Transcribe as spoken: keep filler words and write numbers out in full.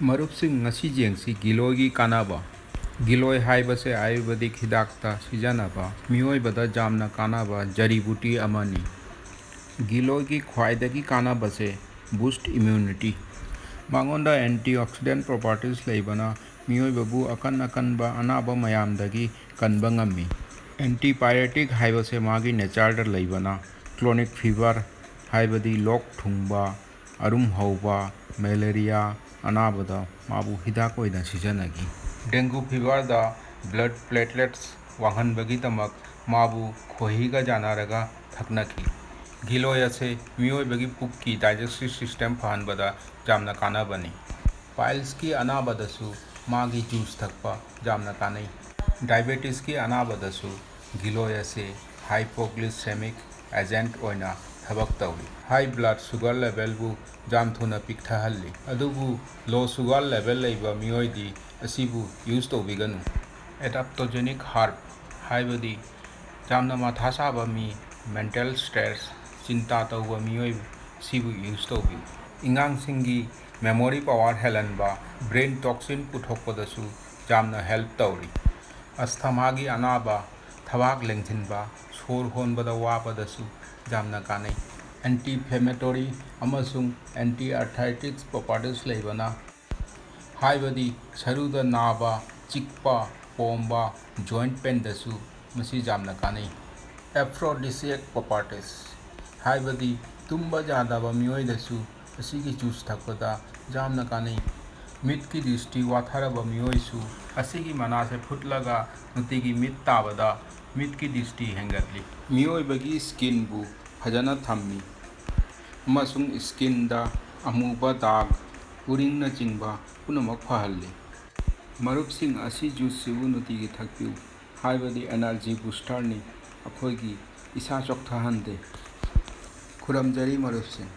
ꯃꯔꯨꯞꯁꯤꯡ, ꯉꯁꯤ ꯌꯦꯡꯁꯤ ꯒꯤꯂꯣꯏꯒꯤ ꯀꯥꯟꯅꯕ꯫ ꯒꯤꯂꯣꯏ ꯍꯥꯏꯕꯁꯦ ꯑꯌꯨꯔꯕꯦꯗꯤꯛ ꯍꯤꯗꯥꯛꯇ ꯁꯤꯖꯤꯟꯅꯕ, ꯃꯤꯑꯣꯏꯕꯗ ꯌꯥꯝꯅ ꯀꯥꯟꯅꯕ ꯖꯔꯤꯕꯨꯇꯤ ꯑꯃꯅꯤ꯫ ꯒꯤꯂꯣꯏꯒꯤ ꯈ꯭ꯋꯥꯏꯗꯒꯤ ꯀꯥꯟꯅꯕꯁꯦ boost immunity꯫ ꯃꯉꯣꯟꯗ antioxidant properties ꯂꯩꯕꯅ ꯃꯤꯑꯣꯏꯕꯕꯨ ꯑꯀꯟ ꯑꯀꯟꯕ ꯑꯅꯥꯕ ꯃꯌꯥꯝꯗꯒꯤ ꯀꯟꯕ ꯉꯝꯃꯤ꯫ Antipyretic ꯍꯥꯏꯕꯁꯦ ꯃꯥꯒꯤ natureꯗ ꯂꯩꯕꯅ chronic fever, ꯍꯥꯏꯕꯗꯤ ꯂꯣꯛ ꯊꯨꯡꯕ, ꯑꯔꯨꯝ ꯍꯧꯕ, malaria ꯑꯅꯥꯕꯗ ꯃꯥꯕꯨ ꯍꯤꯗꯥꯛ ꯑꯣꯏꯅ ꯁꯤꯖꯤꯟꯅꯈꯤ꯫ Dengue feverꯗ blood platelets ꯋꯥꯡꯍꯟꯕꯒꯤꯗꯃꯛ ꯃꯥꯕꯨ ꯈꯣꯍꯤꯒ ꯌꯥꯟꯅꯔꯒ ꯊꯛꯅꯈꯤ꯫ ꯒꯤꯂꯣꯏ ꯑꯁꯦ ꯃꯤꯑꯣꯏꯕꯒꯤ ꯄꯨꯛꯀꯤ digestive system ꯐꯍꯟꯕꯗ ꯌꯥꯝꯅ ꯀꯥꯟꯅꯕꯅꯤ꯫ Pilesꯀꯤ ꯑꯅꯥꯕꯗꯁꯨ ꯃꯥꯒꯤ juice ꯊꯛꯄ ꯌꯥꯝꯅ ꯀꯥꯟꯅꯩ꯫ Diabetesꯀꯤ ꯑꯅꯥꯕꯗꯁꯨ ꯒꯤꯂꯣꯏ ꯑꯁꯤ hypoglycemic agent ꯑꯣꯏꯅ ꯊꯕꯛ ꯇꯧꯏ꯫ High blood sugar levelꯕꯨ ꯌꯥꯝ ꯊꯨꯅ ꯄꯤꯛꯊꯍꯜꯂꯤ, ꯑꯗꯨꯕꯨ low sugar level ꯂꯩꯕ ꯃꯤꯑꯣꯏꯗꯤ ꯑꯁꯤꯕꯨ use ꯇꯧꯕꯤꯒꯅꯨ꯫ Adaptogenic herb ꯍꯥꯏꯕꯗꯤ ꯌꯥꯝꯅ ꯃꯊꯥ ꯁꯥꯕ ꯃꯤ, mental stress, ꯆꯤꯟꯇꯥ ꯇꯧꯕ ꯃꯤꯑꯣꯏ ꯑꯁꯤꯕꯨ use ꯇꯧꯕꯤꯌꯨ꯫ ꯑꯉꯥꯡꯁꯤꯡꯒꯤ memory power ꯍꯦꯜꯍꯟꯕ, brain toxin ꯄꯨꯊꯣꯛꯄꯗꯁꯨ ꯌꯥꯝꯅ help ꯇꯧꯔꯤ꯫ Asthmaꯒꯤ ꯑꯅꯥꯕ, ꯊꯕꯥꯛ ꯂꯦꯡꯁꯤꯟꯕ, ꯁꯣꯔ ꯍꯣꯟꯕꯗ ꯋꯥꯕꯗꯁꯨ ꯌꯥꯝꯅ ꯀꯥꯟꯅꯩ꯫ Anti inflammatory ꯑꯃꯁꯨꯡ anti arthritic properties ꯂꯩꯕꯅ ꯍꯥꯏꯕꯗꯤ ꯁꯔꯨꯗ ꯅꯥꯕ, ꯆꯤꯛꯄ, ꯄꯣꯝꯕ, joint painꯗꯁꯨ ꯃꯁꯤ ꯌꯥꯝꯅ ꯀꯥꯟꯅꯩ꯫ Aphrodisiac properties ꯍꯥꯏꯕꯗꯤ ꯇꯨꯝꯕ ꯌꯥꯗꯕ ꯃꯤꯑꯣꯏꯗꯁꯨ ꯑꯁꯤꯒꯤ juice ꯊꯛꯄꯗ ꯌꯥꯝꯅ ꯀꯥꯟꯅꯩ꯫ ꯃꯤꯠꯀꯤ ꯗ꯭ꯔꯤꯁꯇꯤ ꯋꯥꯊꯔꯕ ꯃꯤꯑꯣꯏꯁꯨ ꯑꯁꯤꯒꯤ ꯃꯅꯥꯁꯦ ꯐꯨꯠꯂꯒ ꯅꯨꯡꯇꯤꯒꯤ ꯃꯤꯠ ꯇꯥꯕꯗ ꯃꯤꯠꯀꯤ ꯗ꯭ꯔꯤꯁꯇꯤ ꯍꯦꯟꯒꯠꯂꯤ꯫ ꯃꯤꯑꯣꯏꯕꯒꯤ skinꯕꯨ ꯐꯖꯅ ꯊꯝꯃꯤ ꯑꯃꯁꯨꯡ skinꯗ ꯑꯃꯨꯕ ꯗꯥꯒ, ꯎꯔꯤꯡꯅꯆꯤꯡꯕ ꯄꯨꯝꯅꯃꯛ ꯐꯍꯜꯂꯤ꯫ ꯃꯔꯨꯞꯁꯤꯡ, ꯑꯁꯤ juiceꯁꯤꯕꯨ ꯅꯨꯡꯇꯤꯒꯤ ꯊꯛꯄꯤꯌꯨ, ꯍꯥꯏꯕꯗꯤ energy boosterꯅꯤ, ꯑꯩꯈꯣꯏꯒꯤ ꯏꯁꯥ ꯆꯣꯛꯊꯍꯟꯗꯦ꯫ ꯈꯨꯔꯨꯝꯖꯔꯤ ꯃꯔꯨꯞꯁꯤꯡ꯫